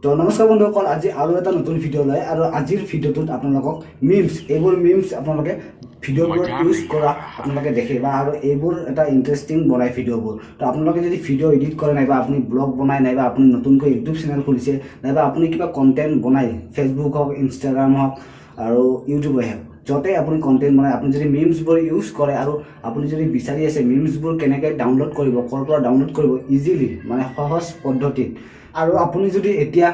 তো নমস্কাৰ বন্ধুসকল, আজি আৰু এটা নতুন ভিডিঅ' লৈ আৰু আজিৰ ভিডিঅ'টোত আপোনালোকক মিমছ, এইবোৰ মিমছ আপোনালোকে ভিডিঅ'বোৰত ইউজ কৰা আপোনালোকে দেখে বা আৰু এইবোৰ এটা ইণ্টাৰেষ্টিং বনায় ভিডিঅ'বোৰ। তো আপোনালোকে যদি ভিডিঅ' এডিট কৰে নাইবা আপুনি ব্লগ বনায় নাইবা আপুনি নতুনকৈ ইউটিউব চেনেল খুলিছে নাইবা আপুনি কিবা কণ্টেণ্ট বনায়, ফেচবুক হওক, ইনষ্টাগ্ৰাম হওক আৰু ইউটিউবে হওক, য'তে আপুনি কণ্টেণ্ট বনায়, আপুনি যদি মিমছবোৰ ইউজ কৰে আৰু আপুনি যদি বিচাৰি আছে মিমছবোৰ কেনেকৈ ডাউনলোড কৰিব, ক'ৰ পৰা ডাউনলোড কৰিব ইজিলি, মানে সহজ পদ্ধতিত, আৰু আপুনি যদি এতিয়া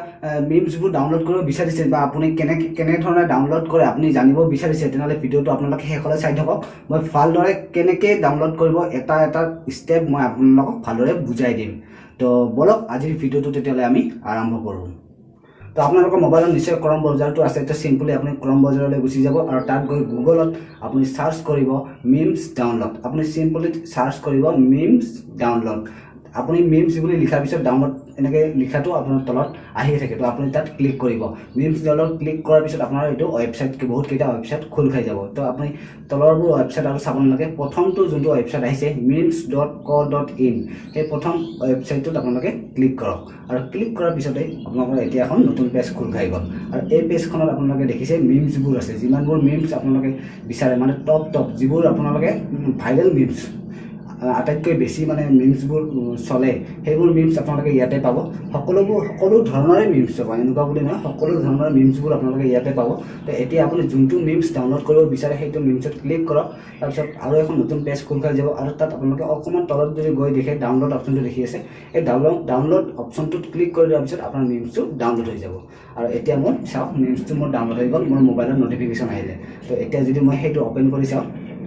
মিমছবোৰ ডাউনলোড কৰিব বিচাৰিছে বা আপুনি কেনেকৈ কেনেধৰণে ডাউনলোড কৰে আপুনি জানিব বিচাৰিছে, তেনেহ'লে ভিডিঅ'টো আপোনালোকে শেষলৈ চাই থাকক। মই ভালদৰে কেনেকৈ ডাউনলোড কৰিব এটা এটা ষ্টেপ মই আপোনালোকক ভালদৰে বুজাই দিম। তো ব'লক, আজিৰ ভিডিঅ'টো তেতিয়াহ'লে আমি আৰম্ভ কৰোঁ। তো আপোনালোকৰ মোবাইলত নিশ্চয় ক্ৰম ব্ৰাউজাৰটো আছে। তো চিম্পলি আপুনি ক্ৰম ব্ৰাউজাৰলৈ গুচি যাব আৰু তাত গৈ গুগলত আপুনি চাৰ্চ কৰিব মিমছ ডাউনলোড। আপুনি চিম্পলি চাৰ্চ কৰিব মিমছ ডাউনলোড। আপুনি মিমছ বুলি লিখাৰ পিছত ডাউনলোড এনেকৈ লিখাটো আপোনাৰ তলত আহি থাকে। তো আপুনি তাত ক্লিক কৰিব। মিমছ ডাউনলোড ক্লিক কৰাৰ পিছত আপোনাৰ এইটো ৱেবছাইট, বহুতকেইটা ৱেবছাইট খোল খাই যাব। তো আপুনি তলৰবোৰ ৱেবছাইট আৰু চাব নালাগে। প্ৰথমটো যোনটো ৱেবছাইট আহিছে, memes.co.in, সেই প্ৰথম ৱেবছাইটটোত আপোনালোকে ক্লিক কৰক আৰু ক্লিক কৰাৰ পিছতে আপোনালোকৰ এতিয়া এখন নতুন পেজ খোল খাই গ'ল। আৰু এই পেজখনত আপোনালোকে দেখিছে মিমছবোৰ আছে। যিমানবোৰ মিমছ আপোনালোকে বিচাৰে, মানে টপ টপ যিবোৰ আপোনালোকে ভাইৰেল মিমছ, আটাইতকৈ বেছি মানে মিমছবোৰ চলে, সেইবোৰ মিমছ আপোনালোকে ইয়াতে পাব। সকলোবোৰ, সকলো ধৰণৰে মিমছ পাব, এনেকুৱা বুলি নহয়, সকলো ধৰণৰ মিমছবোৰ আপোনালোকে ইয়াতে পাব। তো এতিয়া আপুনি যোনটো মিমছ ডাউনলোড কৰিব বিচাৰে, সেইটো মিমছত ক্লিক কৰক। তাৰপিছত আৰু এখন নতুন পেজ খোল খাই যাব আৰু তাত আপোনালোকে অকণমান তলত যদি গৈ দেখে, ডাউনলোড অপশ্যনটো দেখি আছে। এই ডাউনলোড অপশ্যনটোত ক্লিক কৰি দিয়াৰ পিছত আপোনাৰ মিমছটো ডাউনলোড হৈ যাব। আৰু এতিয়া মোৰ চাওক, মিমছটো মোৰ ডাউনলোড হৈ গ'ল, মোৰ মোবাইলত ন'টিফিকেশ্যন আহিলে। তো এতিয়া যদি মই সেইটো অ'পেন কৰি চাওঁ,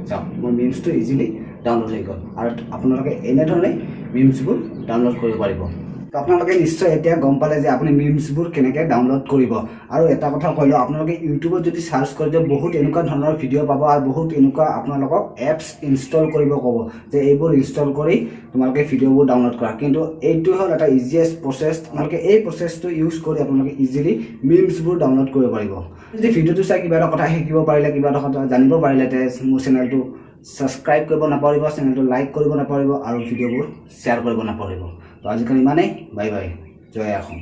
চাওক, মোৰ মিমছটো ইজিলি ডাউনলোড হৈ গ'ল। আৰু আপোনালোকে এনেধৰণে মিমছবোৰ ডাউনলোড কৰিব পাৰিব। তো আপোনালোকে নিশ্চয় এতিয়া গম পালে যে আপুনি মিমছবোৰ কেনেকৈ ডাউনলোড কৰিব। আৰু এটা কথা কৈ লওঁ, আপোনালোকে ইউটিউবত যদি চাৰ্চ কৰি দিয়ে, বহুত এনেকুৱা ধৰণৰ ভিডিঅ' পাব আৰু বহুত এনেকুৱা আপোনালোকক এপছ ইনষ্টল কৰিব ক'ব যে এইবোৰ ইনষ্টল কৰি তোমালোকে ভিডিঅ'বোৰ ডাউনলোড কৰা। কিন্তু এইটো হ'ল এটা ইজিয়েষ্ট প্ৰচেছ। আপোনালোকে এই প্ৰচেছটো ইউজ কৰি আপোনালোকে ইজিলি মিমছবোৰ ডাউনলোড কৰিব পাৰিব। যদি ভিডিঅ'টো চাই কিবা এটা কথা শিকিব পাৰিলে, কিবা এটা কথা জানিব পাৰিলে, তে মোৰ চেনেলটো ছাবস্ক্ৰাইব কৰিব নাপাহৰিব, চেনেলটো লাইক কৰিব নাপাহৰিব আৰু ভিডিঅ'বোৰ শ্বেয়াৰ কৰিব নাপাহৰিব। তো আজিকালি ইমানেই। বাই বাই, জয় অসম।